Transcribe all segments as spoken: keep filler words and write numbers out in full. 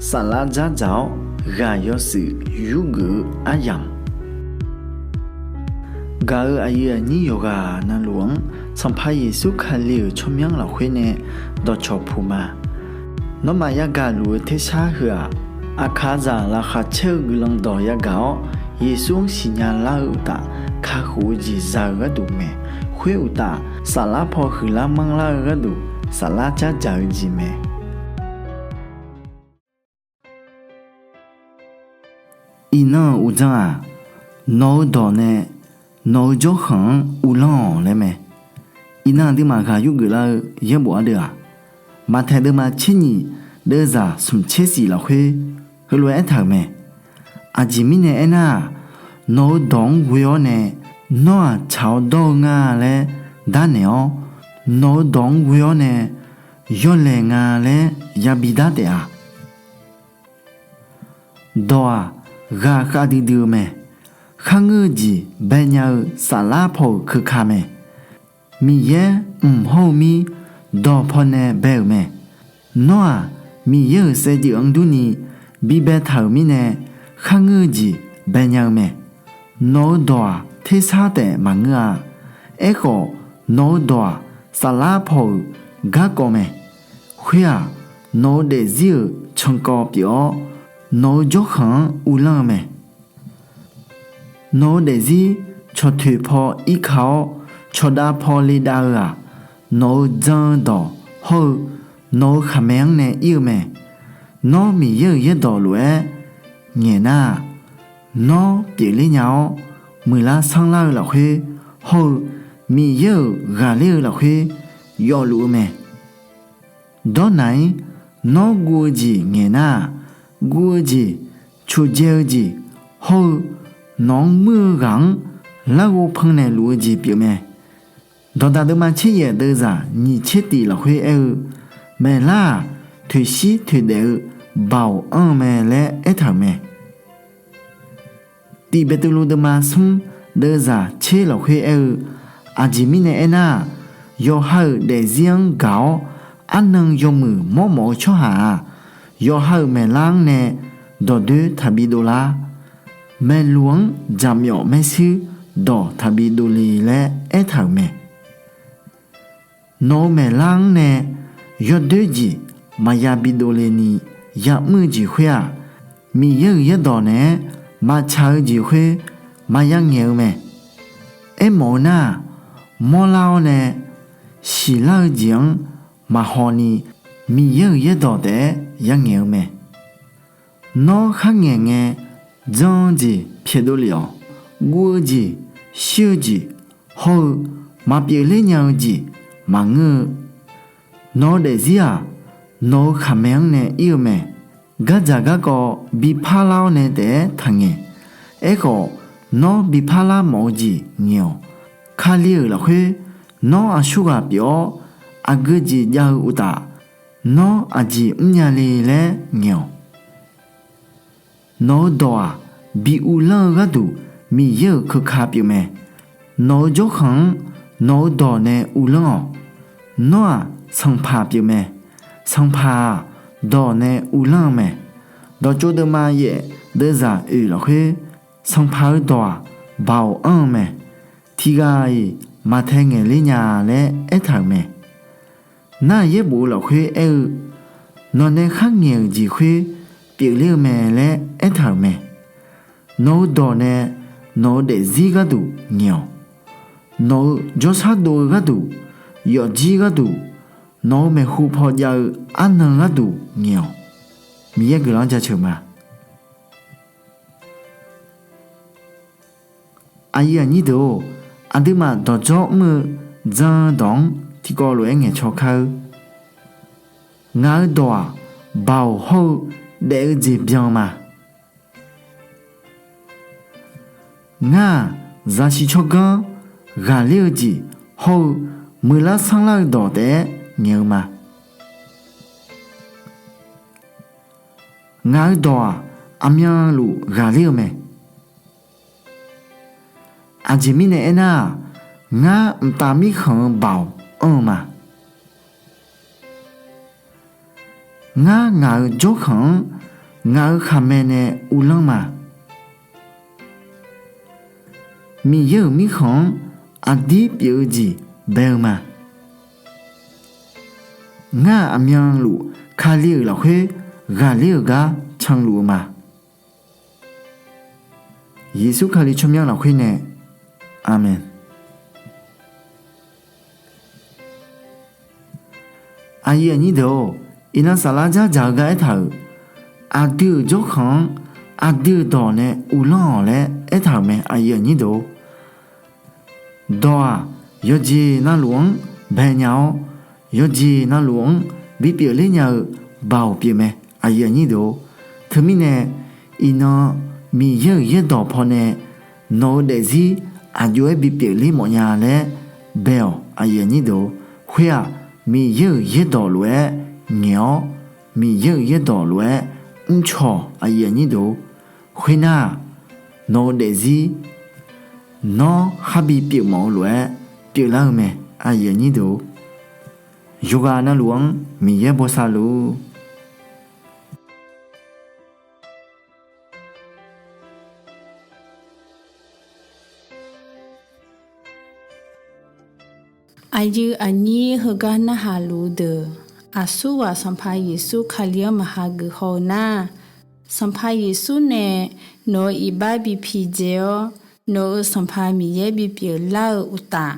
Saflar dzardzaq-awr ghaq yawshuif yurgeuf-eu aryamq, gaq-euq aqyuif aqnyir yawqghaq navluf-anr Sanqpaq Yeqsur Kali-euq tsawrmyanr lafkhoer nae dawqcawq puq ma. Nawmaf yagaq luf-eu tersar heu-aq, aqkaqzaq laqkhaq caer-eu guiqlanq dawq yagaq-awr, Yeqsur-anr siqnya lar-eu uqtaf, kakhof-eu jeq za-eu gharduq mae. Khoer uqtaf, saflar paw huiqlar manrlar-eu gharduq, saflar dzardzaq-eu jeq mae. Iqnan-euq uqdzan-aq, nawq-eu dawq nae nawq-eu jawrkhanq-anr uvlanr-awq laer mae. Iqnan aqduimaf ghaq yurgeuf lar-eu yaerbof ardeuv-aq, Maqtaeq deuvma tser nyif deuvzaq smq tser shif lafkhoer heulof-aer aertaq-euq mae. Aqjeq mirnae aernar-aq, nawq-eu dawq-anr ghoe-awr nae nawr-aq tsaq-awr dawr-eu nga laer darnaeq-awr, nawq-eu dawq-anr ghoe-awr nae yawlaeq nga laer yabi dar taef-a. Dawq-aq, ghaqkhav duidui-eu mae. Kharngeur-eu jeq baenya-eu saflar paw-euq keuka mae. Miqyaer mq hawr-eu mir dawq pawnae bae-euq mae. Nawr-aq, Miqyaer-euq saevdzeuf-anr durni bibae taq-euq mirnae, kharngeur-eu jeq baenya-eu mae. Nawq-eu dawq-aq tersar taef maqngeur-a. Aerkhawf, nawq-eu dawq-aq saflar paw-euq garkawv mae. Khoer-aq, nawq-eu daefzir-euq cankawv pyeuf-awr, nawq-eu jawrkhanq-anr uvlanr-eu mae. Nawq-eu daefzir cawqtoeq paw irka-awr, cawqdav paw ledav-eu-aq, nawq-eu jan-eu dawq hawr-eu nawq-eu khaqmae-anr nae ir-eu mae. Nawr Miqyaer-euq yaerdawq lof-aer ngaeqnar-aq, nawr pyeufler nya-awr, muiqlar sanrlar-eu lafkhoer hawr-eu Miqyaer-euq ghaqler-eu lafkhoer yawfluf-eu mae. Dawrnaq-ir, nawr guv-eu jeq ngaeqnar-aq, guv-eu jeq, coqdzae-eu jeq hawr-eu nawq-anr muir-eu ghaq-anr larghov pannaeq luf-eu jeq pyeufmae. Dawqdaq deuvma tser yaef deuvzaq nyiq tser tif lafkhoer aer-eu, maeqlar-aq, toeqshir toeqdaef-eu baoq anr-eu mae laer aertaq-euq mae. Tiq Beqtuvluv deuvma smr deuvzaq tser lafkhoer aer-eu, aqjeq mirnae aernar-aq, yawqha-euq daefzir-anr gaq-awr arnan yawmuiq mawrmawf-eu tsawrhaq-aq, yawqha-euq maeqlar-anr nae dawqdoer taqbi dovlar. Maeqluq-anr jaqmyawf maershuir dawq taqbi dovle laer aertaq-euq mae. Nawq-eu maeqlar-anr nae yawdoer jeq maqya bidovle ni ya'mr-eu jeq khoer-aq, Miqyaer-euq yaerdawq naeq-aer maqtsaq-eu jeq khoer maqya ngaeq-eu mae. Aermawf-eu nar-aq, mawrlar-awr nae siqlar-eu jeq-anr maqhaw ni Miqyaer-euq yaerdawq taef-aer ya ngaeq-eu mae. Nawr kharngaeq ngae, jan-eu jeq pyaeqdov lef-awq. Guv-eu jeq, shir-eu jeq hawr-eu maqpyeuf ler nya-eu jeq maqngeur-eu. Nawq-eu daefzir-aq, nawq-eu khaqmae-anr nae ir-eu mae. Gardzaq garkawv bi parlar-awr nae taef-aer taqngaeq. Aerkhawf, nawr bi parlar mawf-eu jeq ngaeq-awq. Kali-euq lafkhoer nawr aqsurghaq pyeuf-awr, aqgeu jeq jav-eu uqtaf, nawr aqjeq mrnya le laer ngaeq-awq. Nawq-eu dawq-aq, bi uvlanr-eu gharduq Miqyaer-euq keuka pyeufmae. Nawq-eu jawrkhanq-anr nawq-eu dawq nae uvlanr-awq. Nawr-aq, sanqpaq pyeufmae. Sanqpaq-aq, dawq nae uvlanr-eu mae. Dawqtsov deuvma yaef deuvzaq oeq lafkhoer, sanqpaq-eu dawq-aq, baoq anr-eu mae. Tiqghaq-iq maqtae ngaeq ler nya laer aertaq-euq mae. Nar-aq, yaerbof-eu lafkhoer aer-eu, nawqnae kharngaeq-euq jeq khoer pyeufler-eu mae laer aertaq-euq mae. Nawq-eu dawq nae nawq-eu daefzir gharduq ngaeq-awq. Nawq-eu jawrshar dov-eu gharduq, yawfjir gharduq, nawq-eu maeqhu paw jav-eu arnan gharduq ngaeq-awq. Miqyaer guiqlanq-anr jaceuq ma. Aqyuif aqnyir deuq-or, aqduimaf dawqdzawr mr-eu jan-eu dawq-anr tiqkawv lof-aer ngaeqcaw kar-eur. Ngaq-eu dawq-aq, baoq hawr-eu daef-eu jeq byan-eu ma. Ngar-aq, zaqsiq tsawrganr ghaqler-eu jeq hawr-eu muiqlar sanrlar-eu dawq taef-aer ngaeq-eu ma. Ngaq-eu dawq-aq, aqmyanluf ghaqler-eu mae. Aqjeq mirnae aernar-aq, ngar mqtav mirkhanq-eu baoq anr-eu ma. Ngar ngaq-eu jawrkhanq-anr Ngaq-euq khaqmae nae uvlanr ma. Miqyaer-euq mirkhanq-anr aqdir pyeuf-eu jeq bae-eu ma. Ngar-aq aqmyanluf Kali-euq lafkhoer ghaqler-euq gar canluf-eu ma. Yeqsur Kali tsawrmyanr lafkhoer nae, Aqmeq. Aqyuif aqnyir deuq-or, iqnan saflar dzardzaq-eu gar aertaq-euq, aqdui-euq jawrkhanq-anr aqdui-euq dawq nae uvlanr-awq laer aertaq-euq mae. Aqyuif aqnyir deuq-or, dawq-aq, yawqjeq navluf-anr baenaeq-awr, yawqjeq navluf-anr bipyeuf ler nya-eu baoq pyeuf mae. Aqyuif aqnyir deuq-or, teumirnae iqnan Miqyaer-euq yaerdawq pawnae nawq-eu daefzir aqjox-aer bipyeuf ler mawfnya laer bae-awq. Aqyuif aqnyir deuq-or, khoer-aq, Miqyaer-euq yaerdawq lof-aer ngaeq-awr, Miqyaer-euq yaerdawq lof-aer mrcaw-awq. Aqyuif aqnyir deuq-or, khoernar-aq, nawq-eu daefzir nawr khar bipyeuf mawf-eu lof-aer pyeuflar-eu mae. Aqyuif aqnyir deuq-or, yawqghaq navluf-anr Miqyaer bosav luf-ur. Aqyuif aqnyir heugar narhaq luf-eu deuq, aqsurghaq Sanqpaq Yeqsur Kali-anr maqha geuf haw-eu nar, Sanqpaq Yeqsur nae nawq-euq iqbax bi pidzae-awr, nawq-euq Sanqpaq Miqyaer bipyeuf lar-eu uqtaf,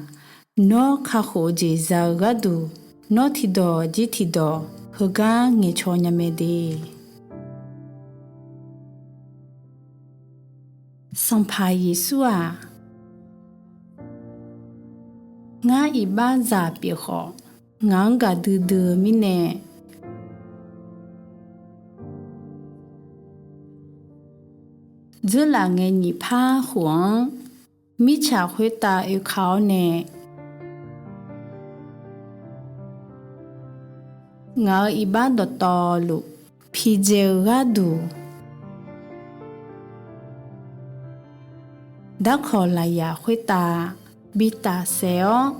nawr kakhof-eu jeq za-eu gharduq, nawr tiqdawq jir tiqdawq heugar ngaeqcaw nya mae de. Sanqpaq Yeqsur-aq, ngar iqbaxzaq pyeuf khawf, ngaq-anr gaqdui dui-eu mirnae, dzeurlaf ngae nyiq par khof-anr mirtsaq khoertav oeka-awr nae, ngaq-euq iqbax dawqtawvluf pidzae-eu gharduq, darkawq lafyaq khoertav bi tafsaef-awr,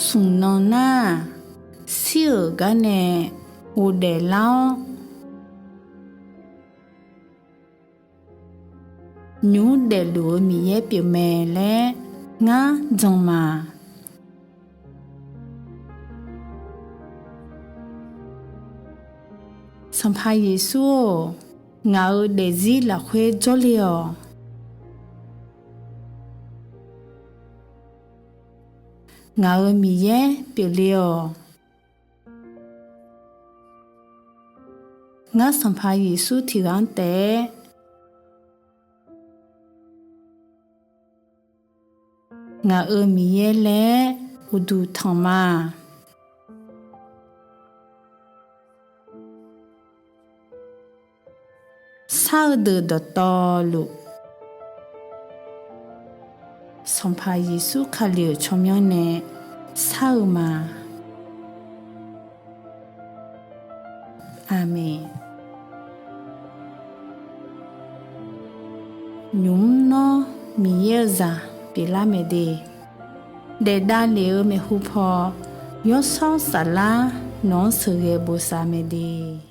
smq nan nar-aq, shir-euq gar nae ghofdaef lar-awr, nymq mr daefluf-eu Miqyaer pyeufmae laer ngar jan ma. Sanqpaq Yeqsur-or, ngaq-euq daefzir lafkhoer jawrle-awq. Ngaq-euq Miqyaer pyeufle-awq. Ngar Sanqpaq Yeqsur tiqghaq-anr taef-aer ngaq-euq Miqyaer laer uqduq tanq ma. Shar-eu deuq dawqtawvluf, Sanqpaq Yeqsur Kali-euq tsawrmyanr nae shar-eu ma. Aqmeq. Nymq mr nawr Miqyaer-eu zaq pyeuflar mae de. Daef davlef-eu maeqhu paw, Yawshawr Saflar nawq-anr sheuqghae bosav mae de.